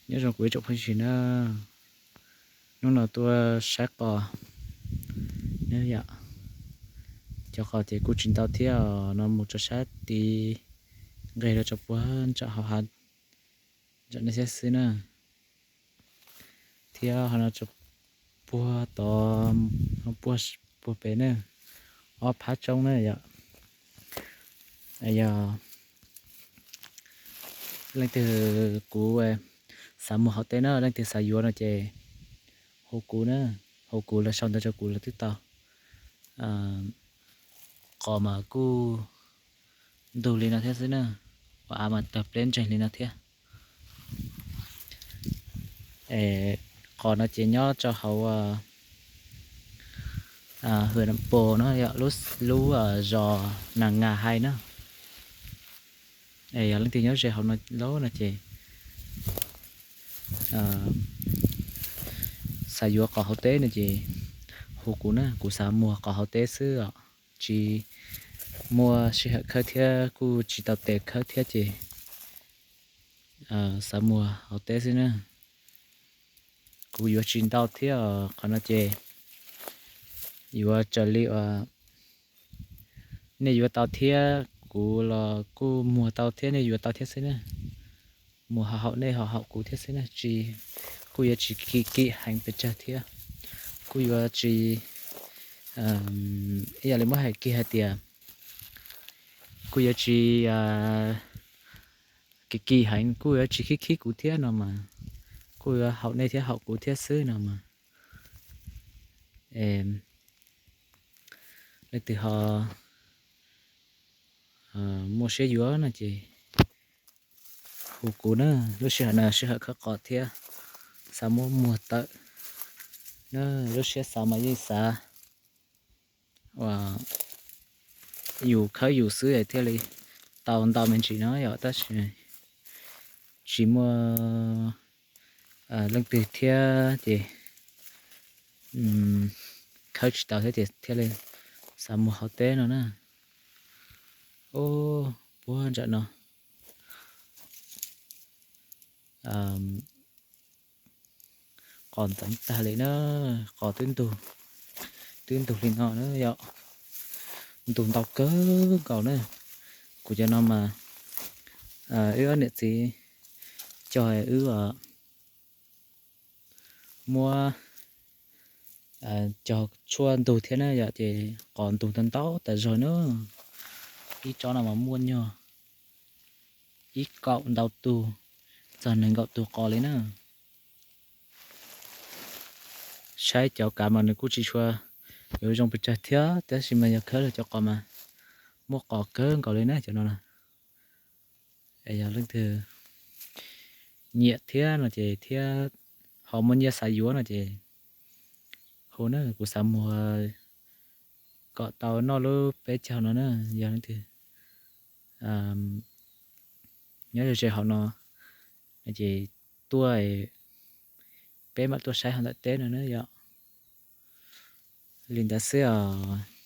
Nyob zoo kuv ib tsoom phooj ywg na, hnub no tuaj saib qos na yom. Cov qos ces kuj tsis ntau thiab os, no mus tso saib tid, nqes rau tso puag nram hauv hav nram no thiab xwb na. Thiab ho no tso puag tod, puag pem na, ob phab tsoob na yom. Yog leej twg, kuv xav muag hauv teb na, leej twg xav yuav no ces hu kuv na, hu kuv los sau ntawv rau kuv los twb tau. Qos mas kuj ntug li no thiab xwb na, ua av mas tawg pleb ntseeg li no thiab. Qos no ces nyob rau hauv hwm Nam Pos no yom, lub zos Nas Ngas Hais na. Yog leej twg nyob ze hauv no lauj no ces xav yuav qos hauv teb no ces hu kuv na, kuv xav muag qos hauv teb xwb os, tsis muaj sij hawm khawb thiab kuj tsis tau tes khawb thiab ces xav muag hauv teb xwb na. Kuv yuav tsis ntau thiab os, qhov no ces yuav raws li uas nej yuav tau thiab kuv los kuj muag tau thiab nej yuav tau thiab xwb na. Muag ho haum nej ho haum kuv thiab xwb na, tsis, kuj yuav tsis kim kim heev pes tsawg thiab. Kuj yuav tsis, ib yam li muab hais kiag hais tias kuj yuav tsis kim kim heev, kuj yuav tsis khib khib kuv thiab no mas, kuj yuav haum nej thiab haum kuv thiab xwb no mas. Leej twg ho muaj siab yuav no ces hu kuv na, lub sij hawm no sij hawm khawb qos thiab xav muab muag tawm na, lub siab xav mas yeej xav uas yus khawb yus xwb thiaj li tau ntau me ntsis no yom, tab sis tsis muaj leej twg thiab ces khawb tsis tau thiab ces thiaj li xav muag hauv teb no na. Ub, puag nram no qos ntxeev tag li na, qos twb ntug, twb ntug li no na yom, ntug ntau kawg nkaus na. Kuv cov no mas wb ob niam txiv cog, wb muab cog tshuaj ntug thiab na yom, ces qos ntug ntau ntau tas zog na. Ib tsob no mas muaj nyog ib kaum ntau tus txog nees nkaum tus qos li na. Saib cov kav mas nws kuj tsis tshua yuav zoo pes tsawg thiab, tab sis mas yog khawb los cov qos mas muaj qos kawg nkaus li na cov no na. Yog leej twg nyiam thiab no ces thiab ho muaj nyiaj xav yuav no ces hu na, kuv xav muag kom tau noj lub peb caug no na. Yog leej twg nyob ze hauv no ces tuaj, peb mam tuaj saib hauv ntawm teb no na yom. Li ntawd xwb os.